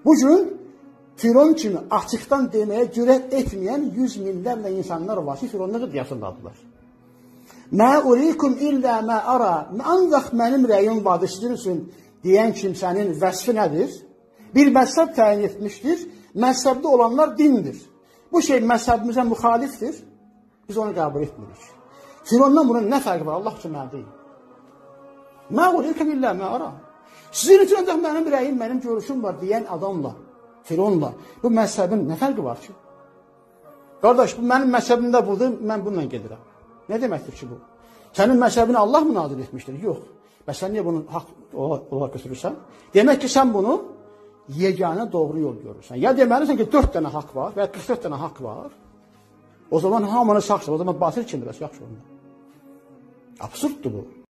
Bugün Firon kimi açıqdan deməyə cürət etməyən 100 minlərlə insanlar var ki, Fironluğu deyəsindadılar. Mə urikum illə mə ara, ancaq mənim rəyim vardır sizin üçün deyən kimsənin vəsfi nədir? Bir məzhəb təyin etmişdir, məzhəbdə olanlar dindir. Bu şey məzhəbimizə müxalifdir, biz onu qəbul etmirik. Firondan bunun nə fərqi var? Allah üçün mənə deyin. Mə urikum illə mə ara. Sizin üçün ancaq mənim rəyim, mənim görüşüm var deyən adamla, Fironla bu məzhəbin nə fərqi var ki? Qardaş, bu mənim məzhəbimdə budur, mən bununla gedirəm. Nə deməkdir ki bu? Sənin məzhəbini Allah mı nazil etmişdir? Yox. Bəs sən niyə bunu haqq olaraq götürürsən? Demək ki, sən bunu yeganə doğru yol görürsən. Ya deməlisən ki, 4 dənə haqq var və ya 44 dənə haqq var. O zaman hamını sağsan, o zaman batıl kimdir? Yaxşı olmur. Absurddur bu.